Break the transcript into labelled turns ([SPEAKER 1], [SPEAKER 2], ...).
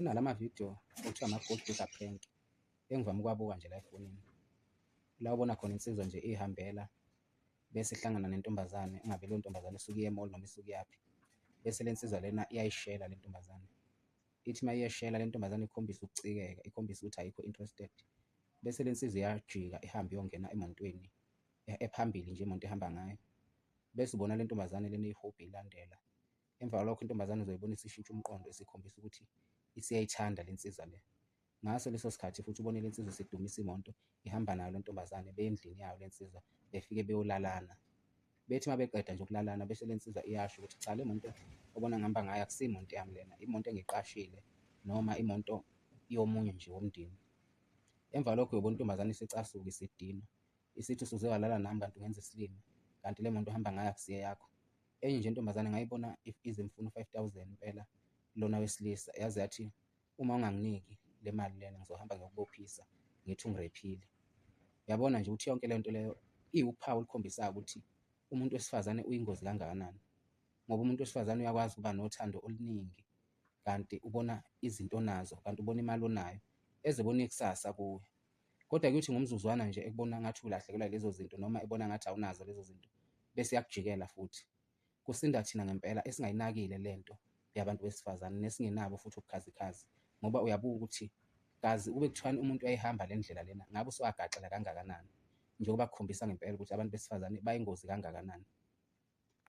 [SPEAKER 1] Kunalama video okuthiwa ama-gold digger prank engivame ukuwabuka nje la efonini. La ubona khona insizwa nje ihambela bese ihlangana nentombazane, engabe leyo ntombazane isuke iye e-mall noma isuke iyaphi. Bese le nsizwa lena iyayishela le ntombazane, ithi uma iyeshela le ntombazane ikhombise ukucikeka, ikhombise ukuthi ayikho interested. Bese le nsizwa iyajika ihambe iyongena emontweni ephambili nje imoto ehamba ngayo, bese ubona le ntombazane lena eyihubha ilandela. Emva kwalokho intombazane uzoyibona isishintsha umqondo isikhombisa ukuthi isiyayithanda le nsizwa le. Ngaso leso sikhathi futhi ubone le nsizwa isidumisa imoto ihamba nayo le ntombazane beye endlini yayo le nsizwa befike beyolalana. Bethi uma beqeda nje ukulalana bese le nsizwa iyasho ukuthi cha, le monto obona ngihamba ngayo akusiyo imoto yami lena, imoto engiyiqashile noma imoto yomunye nje womndeni. Emva kwalokho uyobona intombazane isicasuka isidinwa, isithi usuze walala nami kanti ungenza isilima, kanti le moto ohamba ngayo akusiyo eyakho. Enye nje intombazane ngayibona ize imfuna u-5,000 impela lona wesilisa, yaze yathi uma unganginiki le mali lena ngizohamba ngiyokubophisa ngithi ungirephile. Uyabona nje ukuthi yonke le nto leyo iwuphawu olukhombisayo ukuthi umuntu wesifazane uyingozi kangakanani, ngoba umuntu wesifazane uyakwazi ukuba nothando oluningi kanti ubona izinto onazo, kanti ubona imali onayo, ezebona ikusasa kuwe. Kodwa kuyothi ngomzuzwana nje ekubona ngathi ulahlekelwa lezo zinto noma ebona ngathi awunazo lezo zinto, bese iyakujikela futhi. Kusinda thina ngempela esingayinakile le nto yabantu besifazane nesingenabo futhi ubukhazikhazi, ngoba uyabuka ukuthi kazi kube kuthiwani umuntu uyayihamba le ndlela lena ngabe usewagaxela kangakanani, njengoba kukhombisa ngempela ukuthi abantu besifazane bayingozi kangakanani.